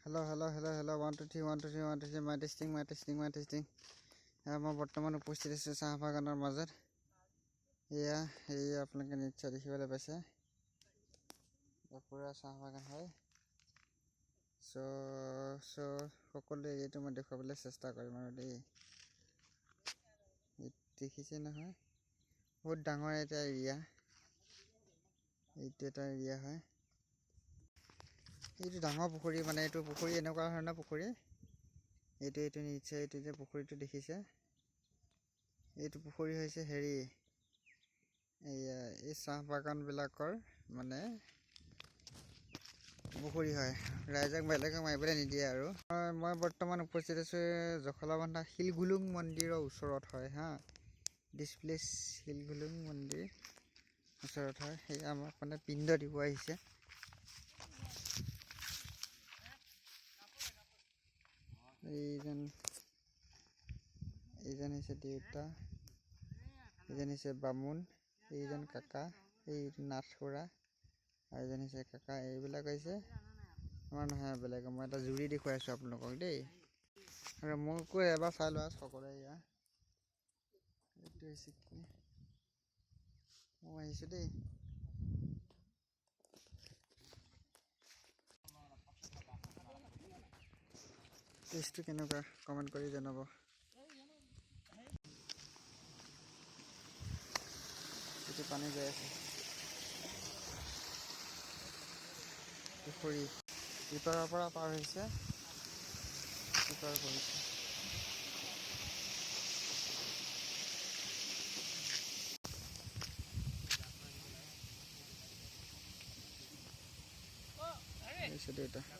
Hello' hello' hello' hello' 1 2 3 1 2 3 1 2 3 mic testing mic testing mic testing. এয়া মই বৰ্তমান উপস্থিত আছোঁ চাহ বাগানৰ মাজত। এয়া এই আপোনালোকে নিশ্চয় দেখিবলৈ পাইছে, পূৰা চাহ বাগান হয়। চ' চ' সকলো এৰিয়াটো মই দেখুৱাবলৈ চেষ্টা কৰিম আৰু দেই। দেখিছে নহয়, বহুত ডাঙৰ এটা এৰিয়া, এইটো এটা এৰিয়া হয়। এইটো ডাঙৰ পুখুৰী, মানে এইটো পুখুৰী এনেকুৱা ধৰণৰ পুখুৰী। এইটো এইটো নিশ্চয় এইটো যে পুখুৰীটো দেখিছে, এইটো পুখুৰী হৈছে হেৰি, এইয়া এই চাহ বাগানবিলাকৰ মানে পুখুৰী হয়। ৰাইজক বেলেগক মাৰিবলৈ নিদিয়ে আৰু। মই বৰ্তমান উপস্থিত আছোঁ জখলাবন্ধা শিলগুলুং মন্দিৰৰ ওচৰত হয়। হা, দিছ প্লেচ শিলগুলুং মন্দিৰ ওচৰত হয়। সেয়া আমাক মানে পিণ্ড দিব আহিছে। এইজন এইজন হৈছে দেউতা, এইজন হৈছে বামুণ, এইজন কাকা, এই নাথ খুৰা, আৰু এইজন হৈছে কাকা। এইবিলাক হৈছে আমাৰ নহয় বেলেগ। মই এটা জুৰি দেখুৱাই আছোঁ আপোনালোকক দেই। আৰু মোকো এবাৰ চাই লোৱা সকলোৱে। এয়া এইটো হৈছে কি, মই আহিছোঁ দেই। টেষ্টটো কেনেকুৱা কমেণ্ট কৰি জনাব। এইটো পানী গৈ আছে পুখুৰী ইপাৰৰ পৰা পাৰ হৈছে, ইপাৰ কৰিছে। দেউতা।